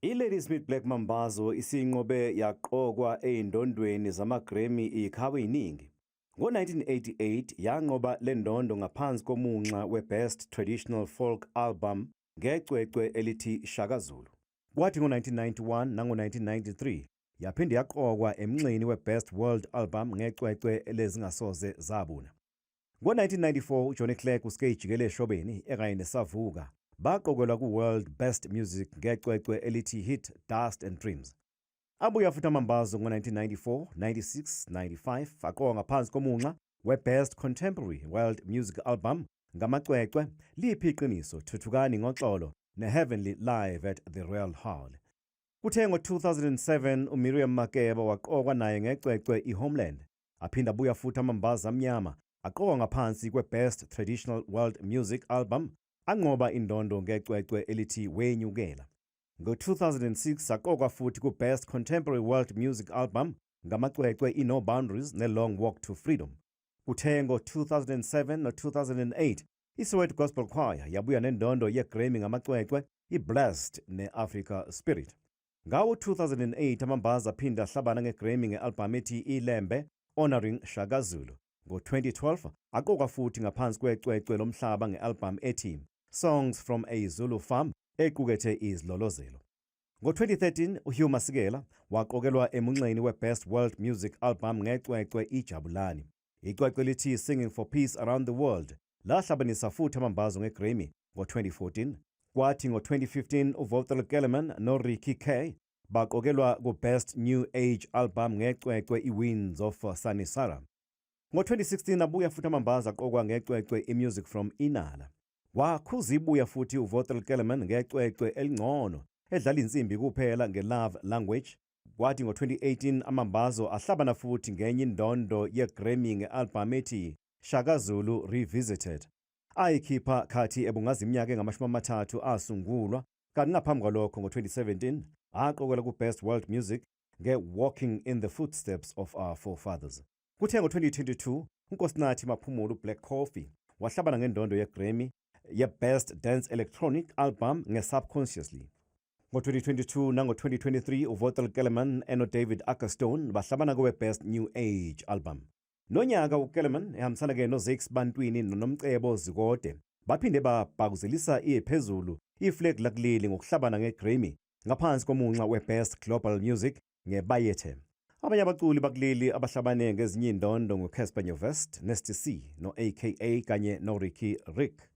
I-Ladysmith Black Mambazo isinqobe yaqokwa ezindondweni zama-Grammy izikhawu eziningi. Ngo-1988 yanqoba le ndondo ngaphansi komunxa we-Best Traditional Folk Album ngecwecwe elithi Shaka Zulu. Kwathi ngo-1991 nango-1993 yaphinde yaqokwa emnxeni we-Best World Album ngecwecwe lezingasoze zabuna. Ngo-1994 uJohnny Clegg, uSkay Jikele Shobeni ekanye neSavuka baqokelwa ku-World Best Music ngecwecwe elithi Heat, Dust and Dreams. Abuya futhi amambazo ngo-1994, 96, 95 aqokwa ngaphansi komunxa we-Best Contemporary World Music Album ngamacwecwe Liphi Iqiniso, Thuthukani Ngoxolo ne-Heavenly Live at the Royal Hall. Kuthe ngo-2007 uMiriam Makeba waqokwa naye ngecwecwe i-Homeland. Aphinda abuya futhi amambazo amnyama aqokwa ngaphansi kwe-Best Traditional World Music Album, anqoba indondo ngecwecwe elithi Wenyukela. Ngo-2006 aqokwa futhi ku-Best Contemporary World Music Album ngamacwecwe i-No Boundaries ne-Long Walk to Freedom. Kuthe ngo-2007 no-2008 iSoweto Gospel Choir yabuya nendondo ye-Grammy ngamacwecwe i-Blessed ne-Africa Spirit. Ngawo-2008 amambazo aphinda ahlabana nge-Grammy nge-album ethi Ilembe Honoring Shaka Zulu. Ngo-2012 aqokwa futhi ngaphansi kwecwecwe lomhlaba nge-album ethi Songs from a Zulu Farm equkethe izilolozelo. Ngo-2013 uHugh Masekela waqokelwa emunxeni we-Best World Music Album ngecwecwe iJabulani. Icwecwe lithi Singing for Peace Around the World lahlabanisa futhi amambazo nge-Grammy ngo-2014. Kwathi ngo-2015 uWouter Kellerman noRicky Kay baqokelwa ku-Best New Age Album ngecwecwe i-Winds of Sanisara. Ngo-2016 abuya futhi amambazo aqokwa ngecwecwe i-Music from Inala. Wakhuza ibuya futhi uWouter Kellerman ngecwecwe elingcono edlala insimbi kuphela nge-Love Language. Kwathi ngo-2018 amambazo ahlabana futhi ngenye indondo ye-Grammy nge-album ethi Shaka Zulu Revisited. Ayikhipha khathi ebungaza iminyaka engama-30 asungulwa, kanti ngaphambi kwalokho ngo-2017 aqokelwa ku-Best World Music nge-Walking in the Footsteps of Our Forefathers. Kuthe ngo-2022 uNkosinathi Maphumulo Black Coffee wahlabana ngendondo ye-Grammy ye-Best Dance Electronic Album nge-Subconsciously. Ngo-2022 nango-2023 uWouter Kellerman eno-David Ackerstone bahlabana kowe-Best New Age Album. Nonyaka uKellerman ehambisana-ke noZakes Bantwini noNomcebo Zikode baphinde babhakuzelisa iphezulu iflag lakuleli ngokuhlabana nge-Grammy ngaphansi komunxa we-Best Global Music ngeBayethe. Abanye abaculi bakuleli abahlabane ngezinye indondo nguCassper Nyovest, Nasty C, no-AKA kanye no-Riky Rick.